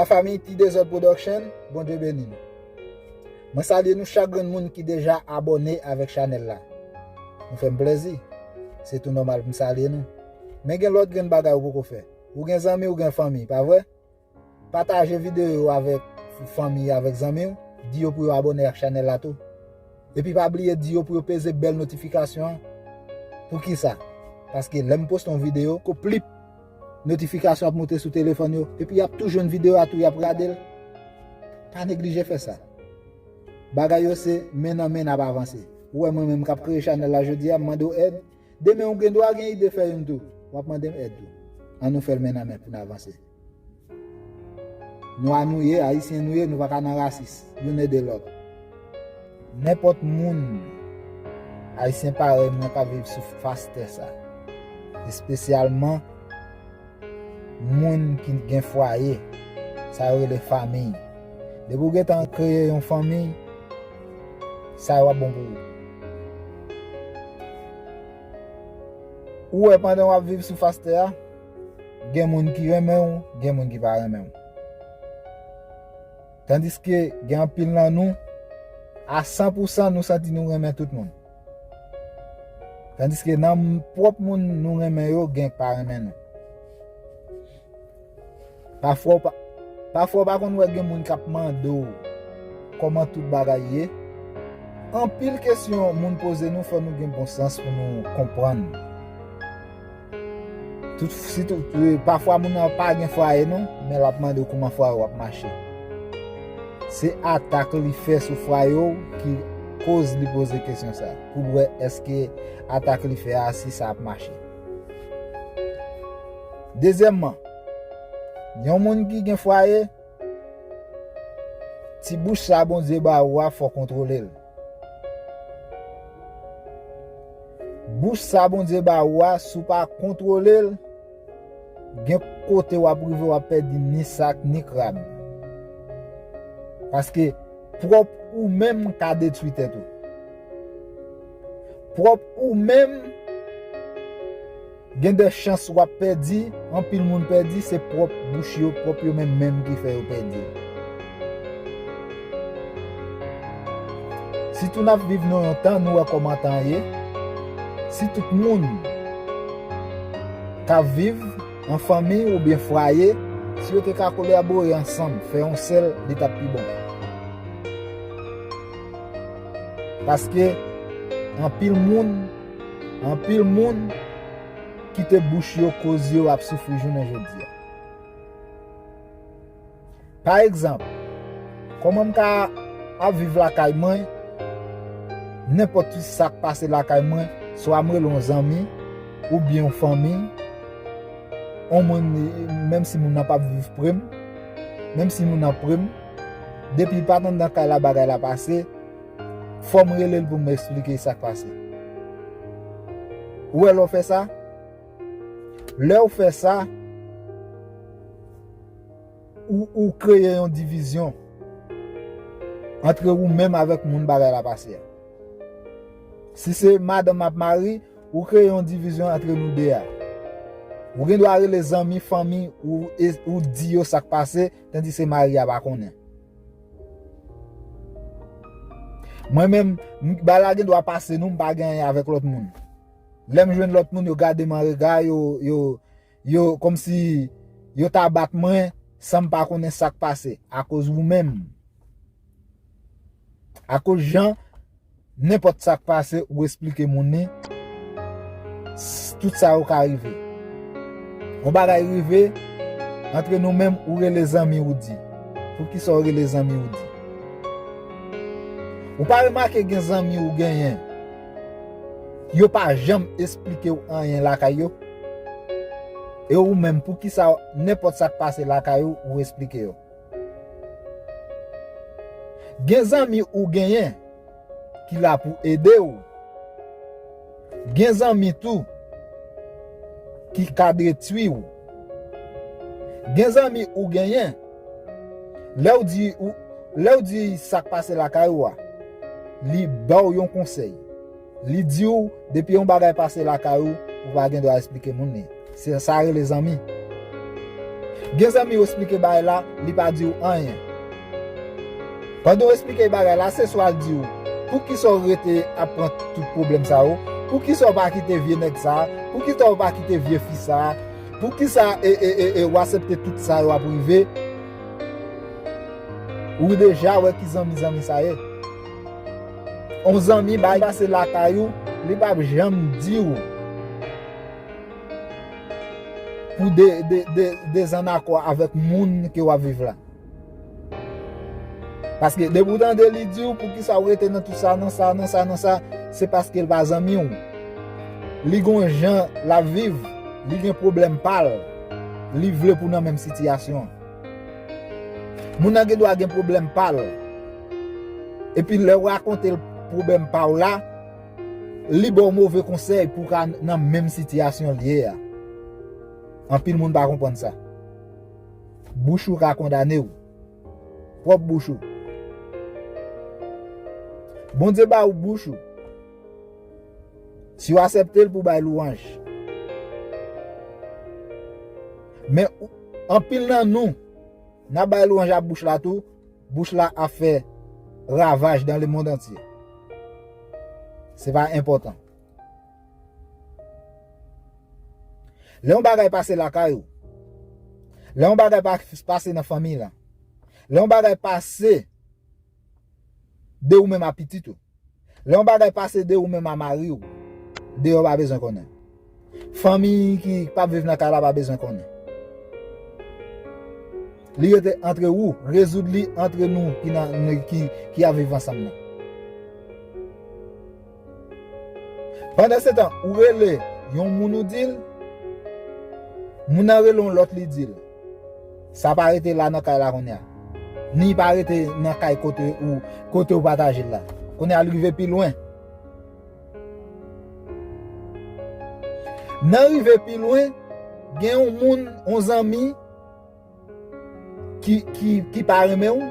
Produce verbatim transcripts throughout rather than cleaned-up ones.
Fanmi Ti Dezòd Production, Bondye beni nou. Mwen salye nou chak grenn moun ki deja abòne avèk chanèl la. Nou fè m plèzi. Se tou nòmal pou m salye nou. Men gen lòt grenn bagay ou poko fè. Ou gen zanmi, ou gen fanmi, pa vre? Pataje videyo yo avèk fanmi, avèk zanmi w. Di yo pou yo abòne ak chanèl la tou. Epi pa bliye di yo pou yo peze bèl notifikasyon an. Poukisa? Paske lè m poste yon videyo, ko plip notifikasyon ap monte sou telefòn yo. Epi y ap tou jwenn videyo a tou, y ap gade l. Pa neglije fè sa. Bagay yo se men nan men n ap avanse. Ou wè mwen menm k ap kreye chanèl la jodi a, m mande w èd. Demen ou gen dwa gen ide fè youn tou. W ap mande m èd tou. An nou fè l men nan men pou n avanse. Nwa nou ye, ayisyen nou ye, nou pa ka nan rasis. Youn ede lòt. Nenpòt moun, ayisyen parèy mwen k ap viv sou fas tè sa. Espesyalman moun ki gen fwaye, sa yo rele fanmi. Depi w gentan kreye yon fanmi, sa yo ap bon pou ou. Ou wè pandan w ap viv sou fas tè a, gen moun ki renmen w, gen moun ki pa renmen w. Tandiske gen anpil nan nou, a san pou san nou santi nou renmen tout moun. Tandiske nan pwòp moun nou renmen yo, gen k pa renmen nou. Pafwa w pa, pafwa w pa konn wè gen moun k ap mande w kòman tout bagay ye. Anpil kesyon moun poze nou, fò nou gen bon sans pou nou konprann. Tout, sitou, e, pafwa moun nan pa gen fwaye non, men l ap mande w kòman fwaye w ap mache. Se atak li fè sou fwaye w ki koz li poze kesyon sa, pou l wè èske atak li fè a, si sa ap mache. Dezyèmman, yon moun ki gen fwaye, ti bouch sa Bondye ba ou a, fò kontwole l. Bouch sa Bondye ba ou a, si w pa kontwole l, gen kote w ap rive, w ap pèdi ni sak, ni krab. Paske pwòp ou menm ka detwi tèt ou. Pwòp ou menm, gen de chans w ap pèdi, anpil moun pèdi, se pwòp bouch yo, pwòp yo menm menm ki fè yo pèdi. Sitou n ap viv nan yon tan, nou wè kòman tan ye. Si tout moun k ap viv an fanmi oubyen fwaye, si yo te ka kolabore ansanm, fè yon sèl, li t ap pi bon. Paske anpil moun, anpil moun kite bouch yo koz yo ap soufri jounen jodi a. Pa egzanp, kòman m ka ap viv lakay mwen, nenpòt sa k pase lakay mwen, swa m rele yon zanmi, oubyen yon fanmi, yon moun, menm si moun nan p ap viv pre m, menm si moun nan pre m, depi l pa t anndan kay la bagay la pase, fò m rele l pou m esplike sa k pase. Ou wè lè w fè sa? Lè w fè sa, ou, ou kreye yon divizyon antre ou menm avèk moun bagay la pase a. Si se madanm ak mari, ou kreye yon divizyon antre nou de a. Ou gen dwa rele zanmi, fanmi, ou, e, ou di yo sa k pase, tandi se mari a pa konnen. Mwen menm, m, bagay la gen dwa pase nou, m pa gen anyen avèk lòt moun. Lè m jwenn lòt moun, yo gade m an rega, yo, yo, yo, kòmsi yo ta bat mwen, san m pa konnen sa k pase, akoz ou menm. Akoz jan nenpòt sa k pase, ou esplike moun ni, s, tout sa yo ka rive. Yon bagay rive, antre nou menm, ou rele zanmi ou di. Poukisa w rele zanmi ou di? Ou pa remake gen zanmi ou genyen, yo pa janm esplike w anyen lakay yo? E ou menm, poukisa nenpòt sa k pase lakay ou, ou esplike yo? Gen zanmi ou genyen ki la pou ede w. Gen zanmi tou ki ka detwi w. Gen zanmi ou genyen, lè w di, ou, lè w di sa k pase lakay ou a, li ba w yon konsèy. Li di w, depi yon bagay pase lakay ou, ou pa gen dwa esplike moun li. Se sa rele zanmi. Gen zanmi w esplike bagay la, li pa di w anyen. Pandan w esplike bagay la, se swa l di w, poukisa w rete ap pran tout pwoblèm sa yo? Poukisa w pa kite vye nèg sa a? Poukisa w pa kite vye fi sa a? Poukisa e, e, e, e, w aksepte tout sa yo ap rive? Ou deja wè ki zanmi zanmi sa ye. On zanmi bay pase lakay ou, li p ap janm di w pou de, de, de, dezannakò avèk moun ke w ap viv la. Paske depi w tande li di w poukisa w rete nan tout sa, nan sa, nan sa, nan sa, se paske l pa zanmi w. Li gon jan l ap viv, li gen pwoblèm pa l, li vle pou nan menm sitiyasyon an. Moun nan gen dwa gen pwoblèm pa l. Epi lè w rakonte l pwoblèm pa w la, li ba w move konsèy pou w ka nan menm sitiyasyon l ye a. Anpil moun pa konprann sa. Bouch ou ka kondane w. Pwòp bouch ou. Bondye ba ou bouch ou. Si w aksepte l pou bay lwanj. Men ou- anpil nan nou, n ap bay lwanj a bouch la tou, bouch la ap fè ravaj dans le monde entier. Se pa enpòtan. Lè yon bagay pase lakay ou, lè yon bagay pa- pase nan fanmi la, lè yon bagay pase de ou menm a pitit ou, lè yon bagay pase de ou menm a mari w, deyò pa bezwen konnen. Fanmi ki p ap viv nan kay la pa bezwen konnen. Li rete antre ou, rezoud li antre nou ki nan, ki, ki ap viv ansanm nan. Pandansetan, ou rele yon moun ou di l, moun nan rele yon lòt li di l. Sa pa rete la nan kay la kounye a. Ni pa rete nan kay kote ou, kote ou pataje l la. Kounye a li rive pi lwen. Nan rive pi lwen, gen yon moun, yon zanmi ki, ki, ki pa renmen w,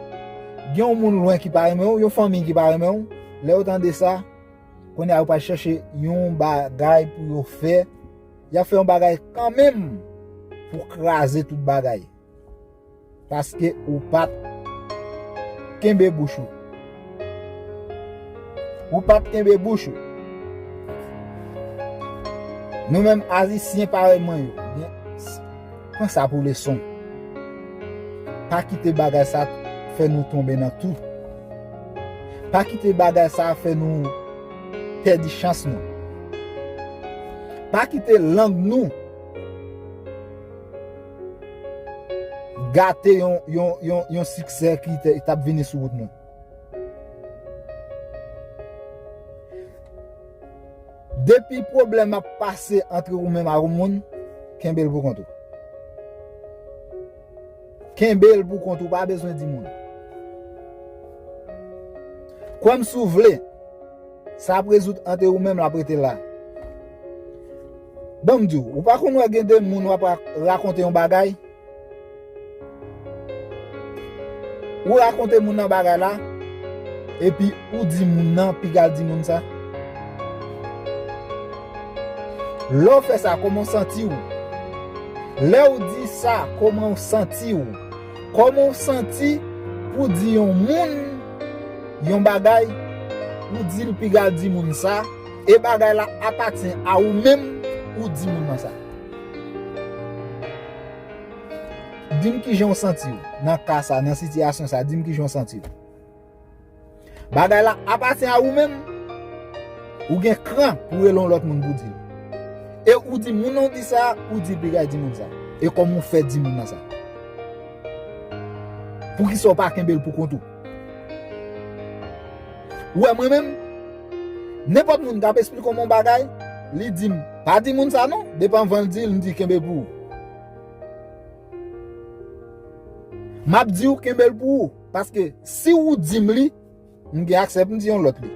gen yon moun lwen ki pa renmen w, yon fanmi ki pa renmen w. Lè yo tande sa, kounye a yo pral chèche yon bagay pou yo fè. Y ap fè yon bagay kanmenm pou kraze tout bagay. Paske ou pa t kenbe bouch ou. Ou pa t kenbe bouch ou. Nou menm Ayisyen parèy mwen yo, pran sa pou leson. Pa kite bagay sa fè nou tonbe nan tou. Pa kite bagay sa fè nou pèdi chans nou. Pa kite lang nou gate yon, yon, yon, yon siksè ki te- t ap vini sou wout nou. Depi pwoblèm ap pase antre ou menm ak yon moun, kenbe l pou kont ou. Kenbe l pou kont ou, pa bezwen di moun. Kwè m si w vle, sa ap rezoud antre ou menm, l ap rete la. Ban m di w, ou pa konn wè gen de moun w ap ra- rakonte yon bagay, ou rakonte moun nan bagay la, epi ou di moun nan, piga l di moun sa. Lè w fè sa, kòman w santi w? Lè w di sa, kòman w santi w? Kòman w santi pou di yon moun yon bagay, ou di l piga l di moun sa, e bagay la apatyen a ou menm, ou di moun nan sa? Di m kijan w santi w nan ka sa, nan sitiyasyon sa, di m kijan w santi w. Bagay la apatyen a ou menm, ou gen kran pou rele yon lòt moun pou di l. E ou di moun nan w di sa, ou di l piga l di moun sa. E kòman w fè di moun nan sa? Poukisa w pa kenbe l pou kont ou? Ou wè mwen menm, nenpòt moun k ap esplike m yon bagay, li di m, pa di moun sa non, depi anvan l di l, m di kenbe pou ou. M ap di w kenbe l pou ou, paske si ou di m li, m gen aksè pou m di yon lòt li.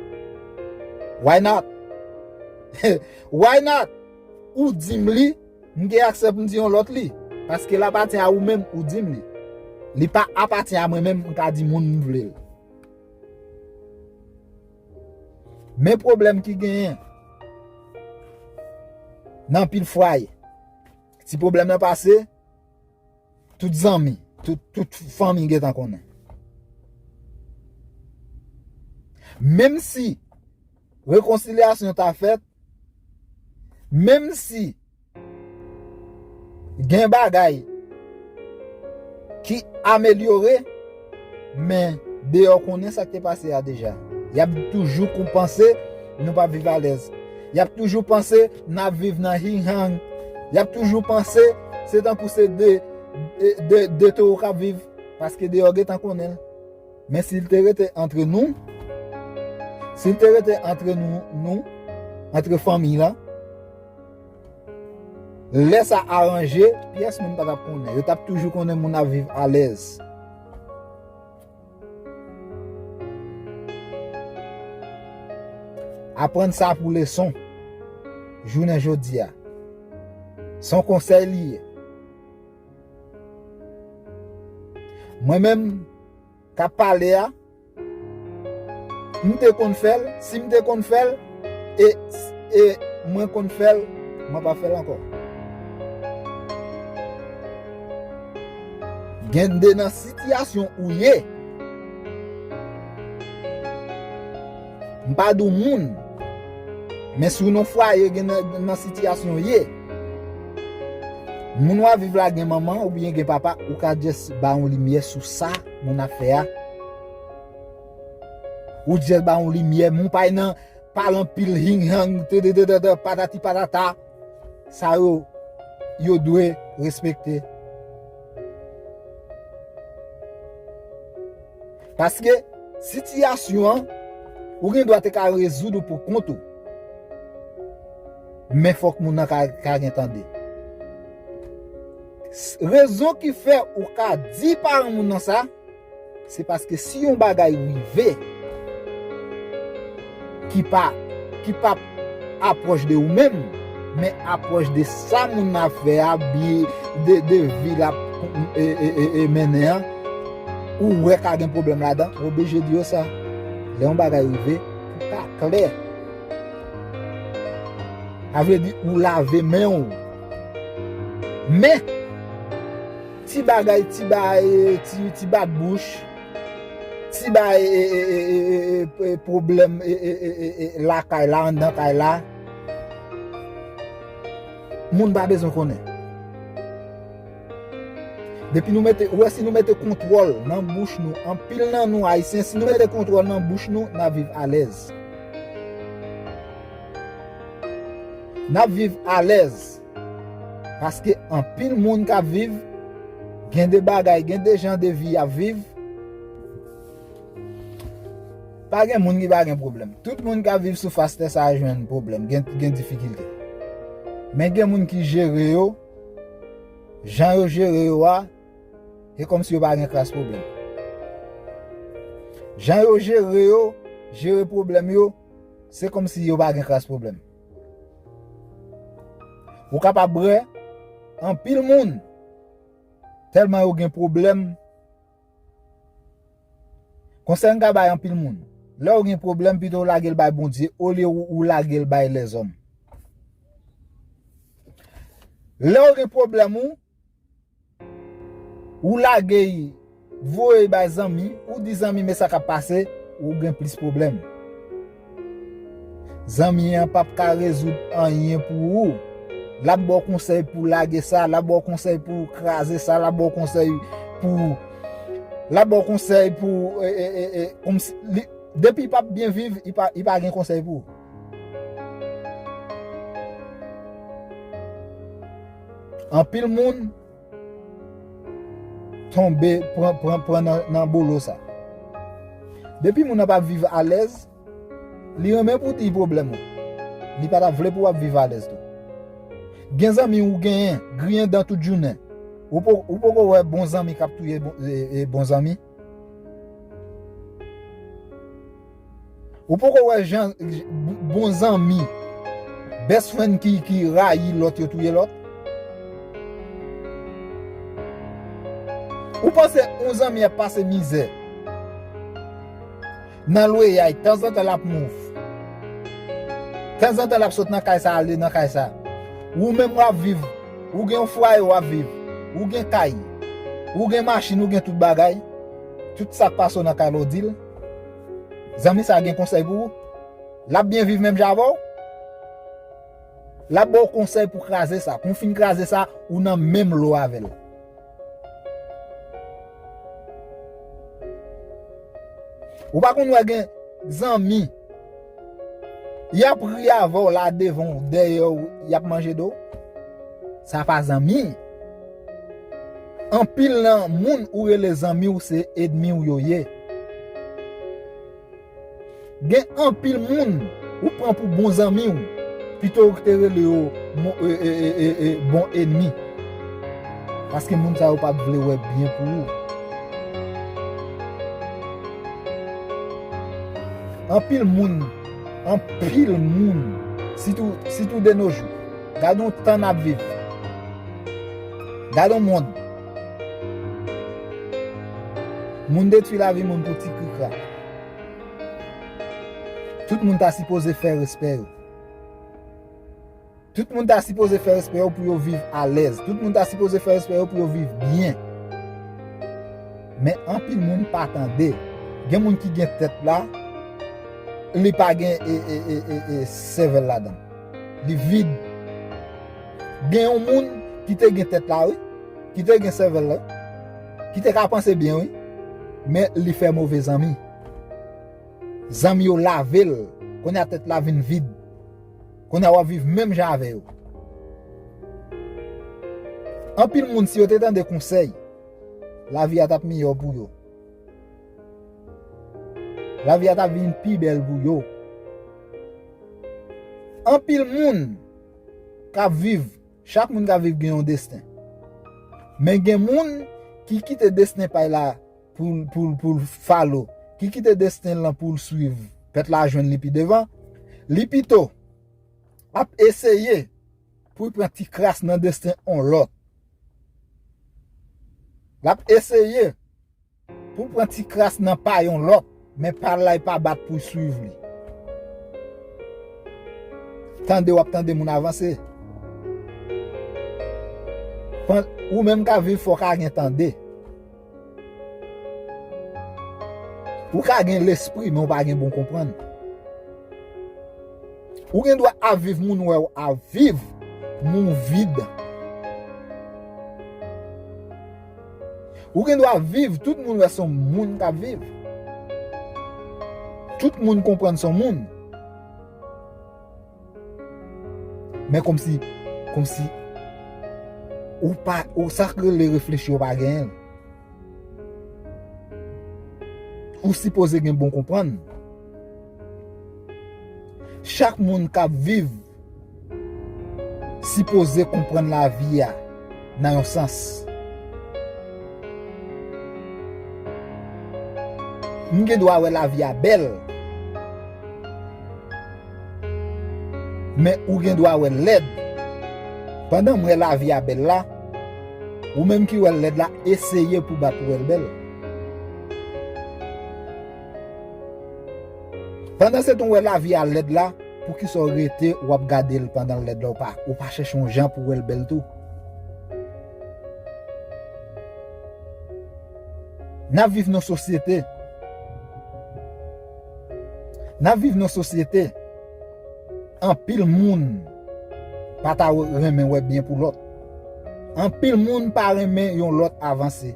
Why not? Why not? Ou di m li, m gen aksè pou m di yon lòt li. Paske l apatyen a ou menm, ou di m li. Li pa apatyen a mwen menm, m ka di moun m vle l. Men pwoblèm ki genyen nan anpil fwaye. Ti pwoblèm nan pase, tout zanmi, tout, tout fanmi gentan konnen. Menm si rekonsilyasyon ta fèt, menm si gen bagay ki amelyore, men deyò konnen sa k te pase a deja. Y ap toujou kon panse nou p ap viv alèz. Y ap toujou panse n ap viv nan hing hang. Y ap toujou panse se tankou se de, de, de, de towo k ap viv, paske deyò gentan konnen l. Men si l te rete antre nou, si l te rete antre nou, nou, antre fanmi la, lè sa aranje, pyès moun pa t ap konnen. Yo t ap toujou konnen moun ap viv alèz. Aprann sa pou leson jounen jodi a. Se yon konsèy li ye. Mwen menm k ap pale a, m te konn fè l, si m te konn fè l, e, e mwen konn fè l, mwen p ap fè l ankò. Gen de nan sitiyasyon ou ye, m pa di w moun, men si w nan fwaye gen nan, nan sitiyasyon w ye, moun w ap viv la gen manman oubyen gen papa, ou ka just ba yon limyè sou sa moun ap fè a. Ou just ba yon limyè, moun pa nan pale anpil hing hang, te, te, te, te, te, patati patata. Sa yo, yo dwe respekte. Paske sitiyasyon an, ou gen dwa te ka rezoud ou pou kont ou. Men fòk moun nan ka, ka gen tande. S-, rezon ki fè ou ka di paran moun nan sa, se paske si yon bagay rive ki pa, ki pa apwòch de ou menm, men apwòch de sa moun nan ap fè a, bi de, de vi l ap, e, e, e, e mennen an, ou wè ka gen pwoblèm ladan, ou oblije di yo sa. Lè yon bagay rive, pou ka klè. Sa vle di ou lave men w. Men, ti bagay, ti bagay, ti, ti bat bouch, ti bagay, e, e, pwoblèm, e, e, e, e, e, lakay la, anndan kay la, moun pa bezwen konnen. Depi nou mete, ou wè si nou mete kontwòl nan bouch nou, anpil nan nou Ayisyen, si nou mete kontwòl nan bouch nou, n ap viv alèz. N ap viv alèz. Paske anpil moun k ap viv, gen de bagay, gen de jan de vi y ap viv. Pa gen moun ki pa gen pwoblèm. Tout moun k ap viv sou fas tè sa a jwenn pwoblèm, gen, gen difikilte. Men gen moun ki jere yo, jan yo jere yo a, se kòmsi yo pa gen kras pwoblèm. Jan yo jere yo, jere pwoblèm yo, se kòmsi yo pa gen kras pwoblèm. Ou kapab wè anpil moun, tèlman yo gen pwoblèm, konsèy m ka bay anpil moun, lè w gen pwoblèm, pito w lage l bay Bondye, olye ou, ou lage l bay lèzòm. Lè w gen pwoblèm ou, ou lage y, voye y bay zanmi, ou di zanmi, men sa k ap pase, ou gen plis pwoblèm. Zanmi an p ap ka rezoud anyen pou ou. L ap ba w konsèy pou lage sa, l ap ba w konsèy pou kraze sa, l ap ba w konsèy pou, l ap ba w konsèy pou, e, e, e, e, kòmsi, li, depi l p ap byen viv, li pa, li pa gen konsèy pou ou. Anpil moun tonbe, pran, pran, pran nan, nan bolo sa. Depi moun nan p ap viv alèz, li renmen pou w di l pwoblèm ou. Li pa t ap vle pou w ap viv alèz tou. Gen zanmi ou genyen, griyen dan tout jounen. Ou po-, ou poko wè bon zanmi k ap touye bon, e, e, bon zanmi? Ou poko wè jan bon zanmi, best friend ki, ki rayi lòt yo touye lòt? Ou panse yon zanmi ap pase mizè nan lweyay, tanzantan l ap move. Tanzantan l ap sot nan kay sa, ale nan kay sa. Ou menm w ap viv, ou gen yon fwaye w ap viv, ou gen kay. Ou gen machin, ou gen tout bagay. Tout sa k pase w nan kay la, w di l. Zanmi sa gen konsèy pou ou? L ap byen viv menm jan avè w? L ap ba w konsèy pou kraze sa. Pou w fin kraze sa, ou nan menm lo avè l. Ou pa konn wè gen zanmi, y ap ri avè w la devan w, dèyè w, y ap manje do w? Sa pa zanmi. Anpil nan moun ou rele zanmi w, se ènmi w yo ye. Gen anpil moun ou pran pou bon zanmi w, pito w te rele yo mo- e- e- e- e- e- bon ènmi. Paske moun sa yo p ap vle wè byen pou ou. Anpil moun, anpil moun, sitou, sitou de nos jours, gade yon tan n ap viv. Gade yon mond. Moun detwi lavi moun pou ti krikra. Tout moun ta sipoze fè respè yo. Tout moun ta sipoze fè respè yo pou yo viv alèz. Tout moun ta sipoze fè respè yo pou yo viv byen. Men anpil moun pa tande. Gen moun ki gen tèt la, li pa gen e, e, e, e, e, sèvèl ladan l. Li vid. Gen yon moun ki te gen tèt la, wi, ki te gen sèvèl la, ki te ka panse byen, wi, men li fè move zanmi. Zanmi yo lave l. Kounye a tèt la vin vid. Kounye a w ap viv menm jan avè yo. Anpil moun, si yo te tande konsèy, lavi a t ap miyò pou yo. Lavi a t ap vin pi bèl pou yo. Anpil moun k ap viv, chak moun k ap viv gen yon desten. Men gen moun ki kite desten pa l la pou l, pou l, pou l falo, ki kite desten l lan pou l swiv, pèt la jwenn li pi devan, li pito ap eseye pou l pran ti kras nan desten on lòt. L ap eseye pou l pran ti kras nan pa yon lòt, men pa l la pa bat pou l swiv li. Tande, w ap tande moun avanse. Pan- ou menm ka viv, fò w ka gen tande. Ou ka gen lespri, men w pa gen bon konprann. Ou gen dwa ap viv, moun wè w ap viv, men w vid. Ou gen dwa viv, tout moun wè se yon moun k ap viv. Tout moun konprann se yon moun. Men kòmsi, kòmsi, ou pa, ou sa k rele reflechi, ou pa genyen l. Ou sipoze gen bon konprann. Chak moun k ap viv sipoze konprann lavi a nan yon sans. M gen dwa wè lavi a bèl, men ou gen dwa wè l lèd. Pandan m wè lavi a bèl la, ou menm ki wè l lèd la, eseye pou bat pou wè l bèl. Pandan se tan w wè lavi a lèd la, poukisa w rete w ap gade l pandan l lèd la, ou pa, ou pa chèche yon jan pou w wè l bèl tou? N ap viv nan sosyete. N ap viv nan sosyete. Anpil moun pa ta renmen wè byen pou lòt. Anpil moun pa renmen yon lòt avanse.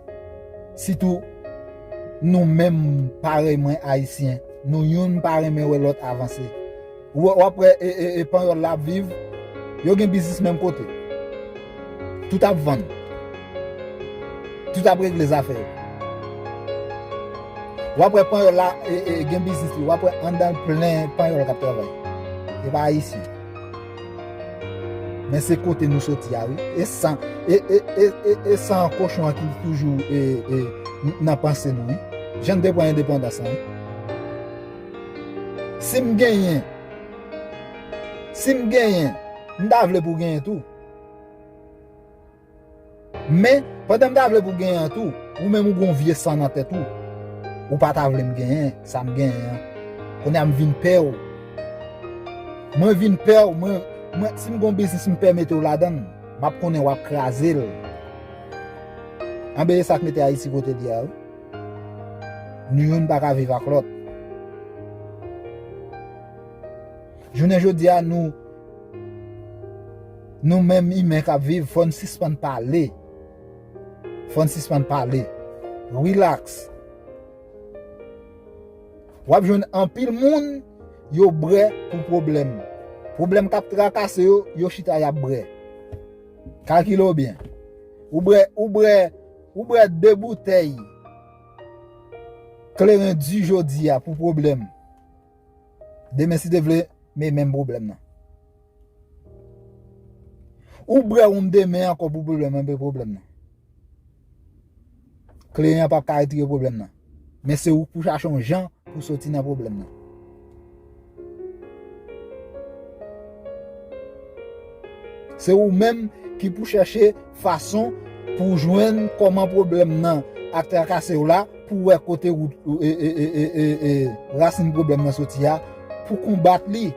Sitou nou menm parèy mwen ayisyen, nou youn pa renmen wè lòt avanse. Ou, w ap wè e, e, e panyòl la ap viv, yo gen biznis menm kote. Tout ap vann. Tout ap regle zafè yo. W ap wè panyòl la e, e, gen biznis li, w ap wè anndan l plen panyòl k ap travay. Se pa ayisyen. Men se kote nou soti a, wi. E san, e, e, e, e, e san kochon an ki toujou e, e, n- nan panse nou, wi. Jan n te pran endepandans lan, wi. Si m genyen, si m genyen, m ta vle pou w genyen tou. Men, pandan m ta vle pou w genyen an tou, ou menm ou gon vye san nan tèt ou. Ou pa ta vle m genyen sa m genyen an. Kounye a m vin pè w. Mwen vin pè w, mwen, mwen, si m gon biznis m pèmete w ladan l, m ap konnen w ap kraze l. Anben, e sa k mete Ayiti kote l ye a, wi. Nou youn pa ka viv ak lòt. Jounen jodi a, nou, nou menm imen k ap viv, fò n sispann pale. Fò n sispann pale. Relax. W ap jwenn anpil moun, yo brè pou pwoblèm. Pwoblèm k ap trakase yo, yo chita y ap brè. Kalkile w byen. Ou brè, ou brè, ou brè de boutèy kleren di jodi a pou pwoblèm. Demen, si Dye vle, men menm pwoblèm nan. Ou brè yon demen ankò pou pwoblèm, anben pwoblèm nan. Kleren an p ap ka retire pwoblèm nan. Men se ou k pou chache yon jan pou soti nan pwoblèm nan. Se ou menm ki pou chèche fason pou jwenn kòman pwoblèm nan ap trakase w la, pou wè kote wout, e, e, e, e, e, e, rasin pwoblèm nan soti a, pou konbat li.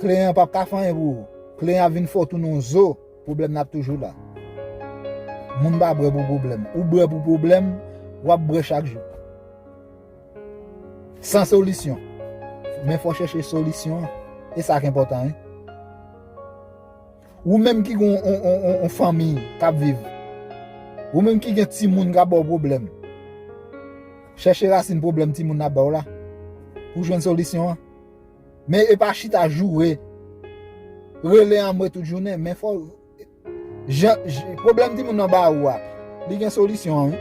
Kleren an p ap ka fè anyen pou ou. Kleren an ap vin fè w tounen yon zo. Pwoblèm nan ap toujou la. Moun pa brè pou pwoblèm. Ou brè pou pwoblèm, w ap brè chak jou. San solisyon. Men fò chèche solisyon an. E sa k enpòtan, wi. Ou menm ki gen yon, yon, yon, yon, yon fanmi k ap viv. Ou menm ki gen timoun k ap ba w pwoblèm. Chèche rasin pwoblèm timoun nan ap ba w la. Pou jwenn solisyon an. Men e pa chita joure. Rele anmwe tout jounen, men fò jan, j-, pwoblèm timoun nan ba ou a, li gen solisyon an, wi.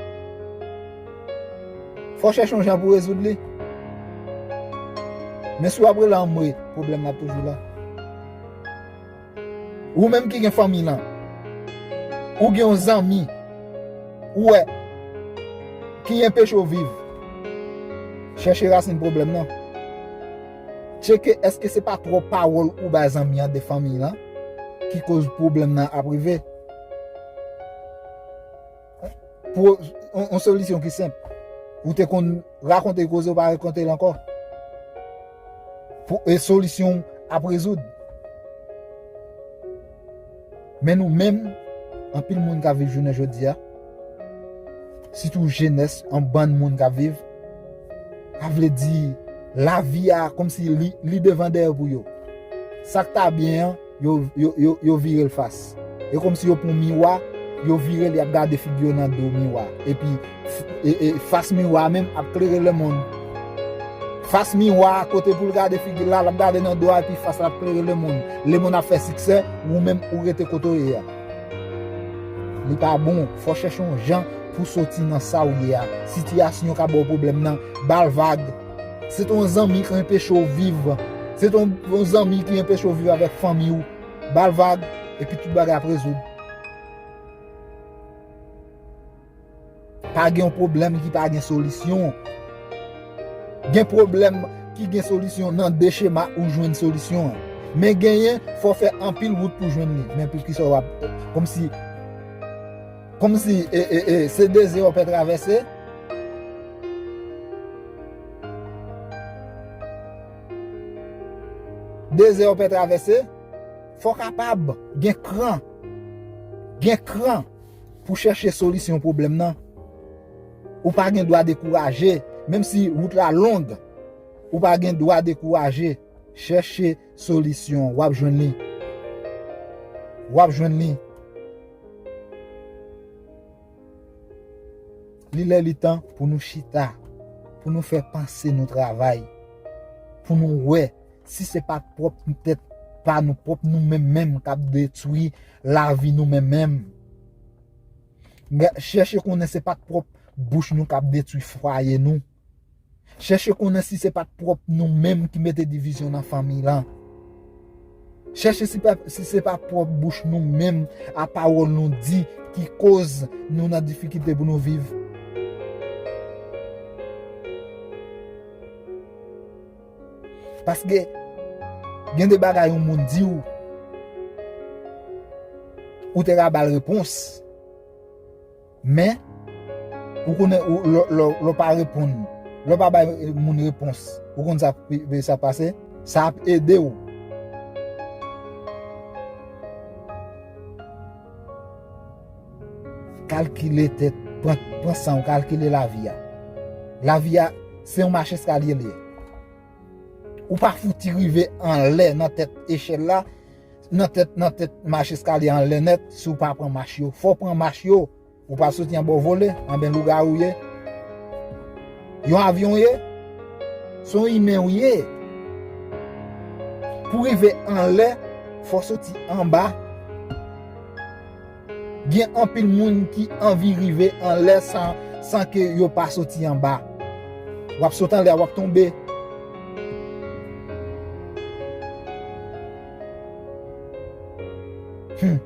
Fò chèche yon jan pou rezoud li. Men si w ap rele anmwe, pwoblèm nan ap toujou la. Ou menm ki gen fanmi lan, ou gen yon zanmi, ou wè, ki enpeche w viv, chèche rasin pwoblèm nan. Tcheke èske se pa twòp pawòl ou bay zanmi an de fanmi lan ki koz pwoblèm nan ap rive. Pou yon, yon solisyon ki senp. Ou te konn rakonte koze, ou pa rakonte l ankò. Pou, e solisyon ap rezoud. Men nou menm, anpil moun k ap viv jounen jodi a, sitou jenès, yon bann moun k ap viv, sa vle di, lavi a kòmsi li, li devan dèyè pou yo. Sa k ta byen an, yo, yo, yo, yo vire l fas. E kòmsi yo pran miwa, yo vire l, y ap gade figi yo nan do miwa. Epi, f-, e, e, fas miwa a menm ap klere lemonn. Fas miwa a kote pou l gade figi l la, l ap gade nan do a, epi fas la ap klere lemonn. Lemonn ap fè siksè, ou menm ou rete kote w ye a. Li pa bon, fò chèche yon jan pou soti nan sa w ye a. Sitiyasyon k ap ba w pwoblèm nan, ba l vag. Se t yon zanmi ki anpeche w viv. Se t yon, yon zanmi ki anpeche w viv avèk fanmi w. Ba l vag, epi tout bagay ap rezoud. Pa gen yon pwoblèm ki pa gen solisyon. Gen pwoblèm ki gen solisyon nan de chema ou jwenn solisyon an. Men genyen, fò w fè anpil wout pou jwenn li. Men poukisa w ap, kòmsi, kòmsi, e, e, e, se dezè w ap travèse. Dezè w ap travèse. Fò w kapab gen kran. Gen kran pou chèche solisyon pwoblèm nan. Ou pa gen dwa dekouraje, menm si wout la long, ou pa gen dwa dekouraje. Chèche solisyon, w ap jwenn li. W ap jwenn li. Li lè li tan pou nou chita, pou nou fè panse nou travay, pou nou wè si se pa t pwòp tèt pa nou, pwòp nou menm menm k ap detwi lavi nou menm menm. Chèche konnen se pa t pwòp bouch nou k ap detwi fwaye nou. Chèche konnen si se pa t pwòp nou menm ki mete divizyon nan fanmi lan. Chèche si pa, si se pa pwòp bouch nou menm, a pawòl nou di ki koz nou nan difikilte pou nou viv. Paske gen de bagay yon moun di w, ou te ka ba l repons. Men, ou konnen, ou, lè, lè, lè w pa reponn, lè w pa bay moun repons, ou konn sa, sa pase, sa ap ede w. Kalkile tèt, pran, pran san w, kalkile lavi a. Lavi a, se yon mach eskalye li ye. Ou pa fouti rive anlè nan tèt echèl la, nan tèt, nan tèt mach eskalye anlè nèt, si w pa pran mach yo. Fò w pran mach yo. Ou pa soti anba w vole, anben lougawou ye. Yon avyon ye, se yon imen w ye. Pou rive anlè, fò w soti anba. Gen anpil moun ki anvi rive anlè san, san ke yo pa soti anba. W ap sot anlè a, w ap tonbe. Hmm.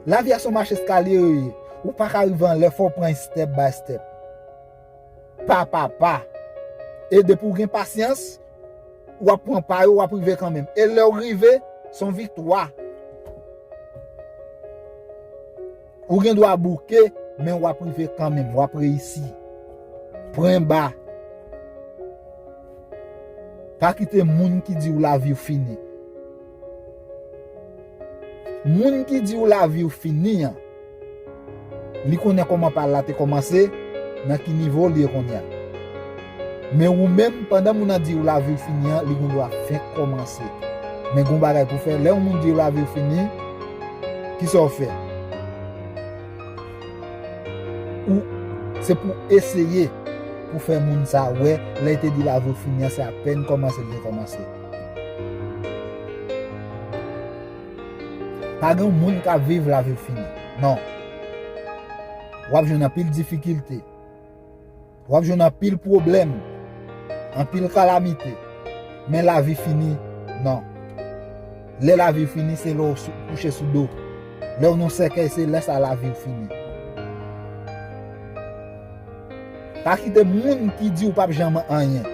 Lavi a se yon mach eskalye yo ye. Ou pa ka rive anlè, fò w pran step by step. Pa pa pa. E depi w gen pasyans, w ap pran pa yo, w ap rive kanmenm. E lè w rive, se yon viktwa. Ou gen dwa bouke, men w ap rive kanmenm, w ap reyisi. Pran ba. Pa kite moun ki di w lavi w fini. Moun ki di w lavi w fini an, li konnen kòman pa l la te kòmanse, nan ki nivo l ye kounye a. Men ou menm, pandan moun nan di w lavi w fini an, li gen dwa fenk kòmanse. Men gen yon bagay pou fè, lè yon moun di w lavi w fini, kisa w fè? Ou, se pou eseye pou fè moun sa wè, lè l te di lavi w fini an, se apèn kòmanse l te kòmanse. Pa gen yon moun k ap viv lavi w fini. Non. W ap jwenn anpil difikilte. W ap jwenn anpil pwoblèm, anpil kalamite. Men lavi fini, non. Lè lavi fini, se lè w sou, kouche sou do. Lè w nan sèkèy, se lè sa lavi w fini. Pa kite moun ki di w p ap janm anyen.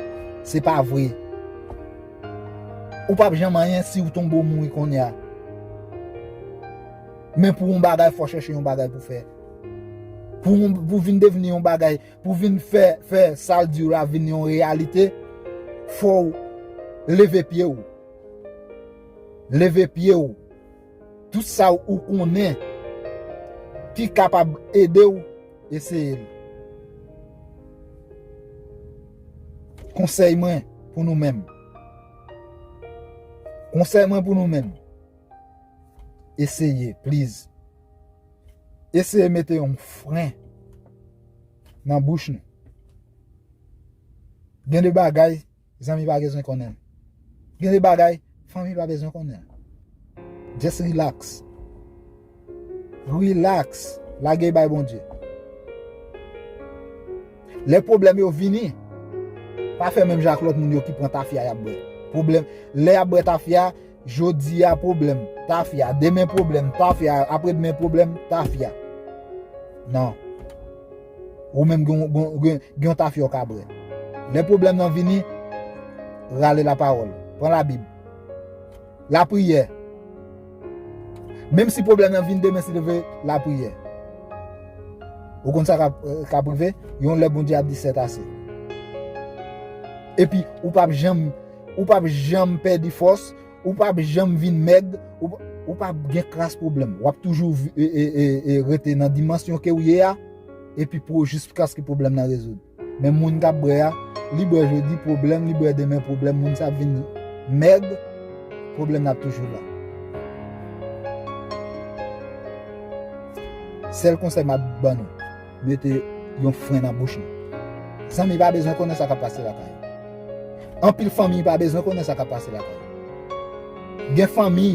Se pa vre. Ou p ap janm anyen si w tonbe w mouri kounye a. Men pou yon bagay, fò chèche yon bagay pou fè. Pou, pou vin devni yon bagay, pou vin fè, fè sa l di w la vin yon reyalite, fò w leve pye w. Leve pye w. Tout sa ou konnen ki kapab ede w, eseye l. Konsèy mwen pou nou menm. Konsèy mwen pou nou menm. Eseye, please. Eseye mete yon fren nan bouch nou. Gen de bagay, zanmi pa bezwen konnen. Gen de bagay, fanmi pa bezwen konnen. Just relax. Relax. Lage bay Bondye. Lè pwoblèm yo vini, pa fè menm jan ak lòt moun yo ki pran tafya y ap bwè. Pwoblèm, lè y ap bwè tafya, jodi a pwoblèm, tafya, demen pwoblèm, tafya, apre demen pwoblèm, tafya. Non. Ou menm gen, gen, gen, gen yon tafya w ka bwè. Lè pwoblèm nan vini, rale lapawòl. Pran Labib. Lapriyè. Menm si pwoblèm nan vin demen, si Dye vle, lapriyè. Ou konn sa k ap, k ap rive? Yon lè Bondye ap di sèt ase. Epi, ou p ap janm, ou p ap janm pèdi fòs, ou p ap janm vin mèg, ou, ou p ap gen kras pwoblèm. W ap toujou vi-, e, e, e, e, rete nan dimansyon ke w ye a, epi pou jiskaske pwoblèm nan rezoud. Men moun k ap bwè a, li bwè jodi pwoblèm, li bwè demen pwoblèm, moun sa ap vin mèg, pwoblèm nan ap toujou la. Sèl konsèy m ap ban nou, mete yon fren nan bouch nou. Zanmi pa bezwen konnen sa k ap pase lakay ou. Anpil fanmi pa bezwen konnen sa k ap pase lakay ou. Gen fanmi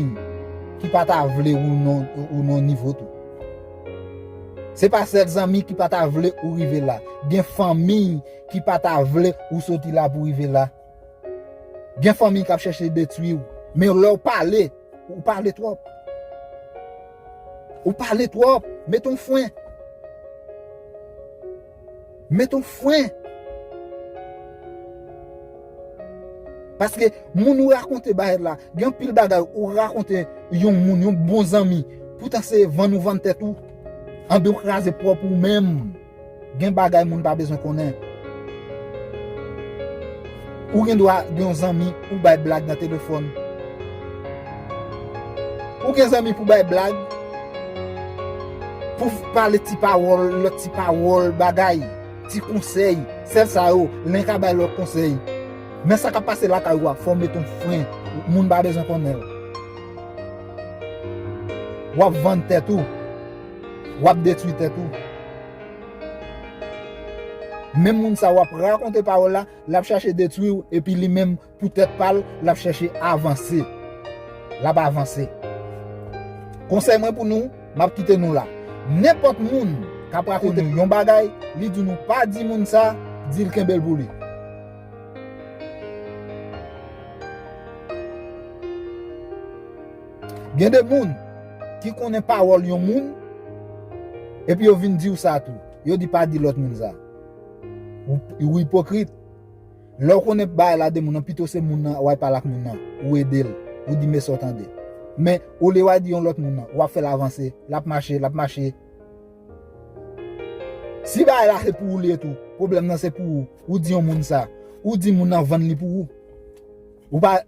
ki pa ta vle ou nan, ou nan nivo tou. Se pa sèl zanmi ki pa ta vle ou rive la. Gen fanmi ki pa ta vle ou soti la pou rive la. Gen fanmi k ap chèche detwi w. Men lè w pale, ou pale twòp. Ou pale twòp. Met yon fren. Met yon fren. Paske moun ou rakonte bagay la, gen anpil bagay ou rakonte yon moun, yon bon zanmi, poutan se vann ou vann tèt ou, anben ou kraze pwòp ou menm. Gen bagay moun pa bezwen konnen. Ou gen dwa gen yon zanmi ou bay blag nan telefòn. Ou gen zanmi pou bay blag. Pou pale ti pawòl, lòt ti pawòl, bagay, ti konsèy. Sèl sa yo, len ka bay lòt konsèy. Men sa k ap pase lakay ou a, fò w mete yon fren. Moun pa bezwen konnen l. W ap vann tèt ou. W ap detwi tèt ou. Menm moun sa w ap rakonte pawòl la, l ap chache detwi w, epi li menm, pou tèt pa l, l ap chèche avanse. L ap avanse. Konsèy mwen pou nou, m ap kite nou la. Nenpòt moun k ap rakonte nou yon bagay, li di nou pa di moun sa, di l kenbe l pou li. Gen de moun ki konnen pawòl yon moun, epi yo vin di w sa tou. Yo di pa di lòt moun sa. Ou, ou ipokrit. Lè w konnen bagay la de moun nan, pito se moun nan w al pale ak moun nan, ou ede l, ou di men sa w tande. Men, olye w al di yon lòt moun nan, w ap fè l avanse, l ap mache, l ap mache. Si bagay la se pou ou li ye tou, pwoblèm nan se pou ou, ou di yon moun sa, ou di moun nan vann li pou ou. Ou pa,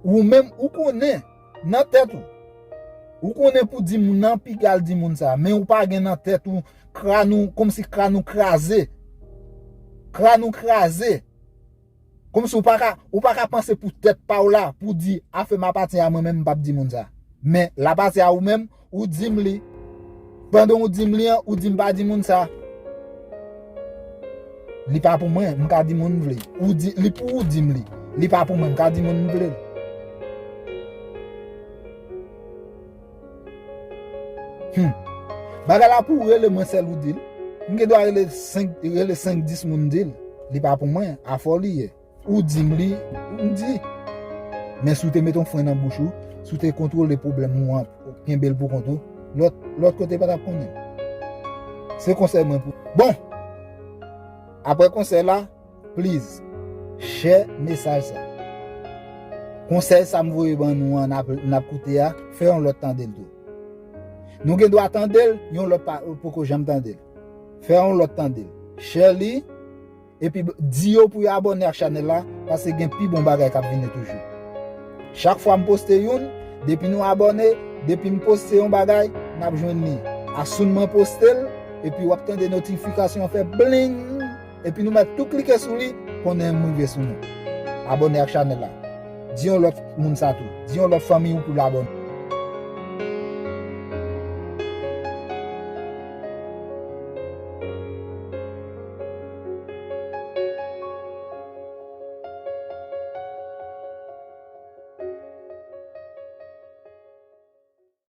ou menm, ou konnen nan tèt ou. Ou konnen pou di moun nan, piga l di moun sa. Men ou pa gen nan tèt ou, kràn ou, kòmsi kràn ou kraze. Kràn ou kraze. Kòmsi ou pa ka, ou pa ka panse pou tèt pa w la, pou di, afè m apatyen a mwen menm, m p ap di moun sa. Men, l apatyen a ou menm, ou di m li. Pandan ou di m li an, ou di m pa di moun sa. Li pa pou mwen, m ka di moun m vle. Ou di, li pou ou di m li. Li pa pou mwen, m ka di moun m vle l. Hmm. Bagay la pou ou rele mwen sèl ou di l. M gen dwa rele senk, rele senk, dis moun di l. Li pa pou mwen, afè w li ye. Ou di m li, m di. Men si w te mete yon fren nan bouch ou, si w te kontwole pwoblèm ou an, kenbe l pou kont ou, lòt, lòt kote pa t ap konnen. Se konsèy mwen pou. Bon! Apre konsèy la, please, share mesaj sa. Konsèy sa m voye ban nou an, n ap, n ap koute a, fè yon lòt tande l tou. Nou gen dwa tande l, yon lòt pa, poko janm tande l. Fè yon lòt tande l. Share li, epi di yo pou yo abòne ak chanèl la, paske gen pi bon bagay k ap vini toujou. Chak fwa m poste youn, depi nou abòne, depi m poste yon bagay, n ap jwenn li. Asoun mwen poste l, epi w ap tande notifikasyon an fè bling, epi nou mèt tou klike sou li, konnen m rive sou nou. Abòne ak chanèl la. Di yon lòt moun sa tou. Di yon lòt fanmi w pou l abòne.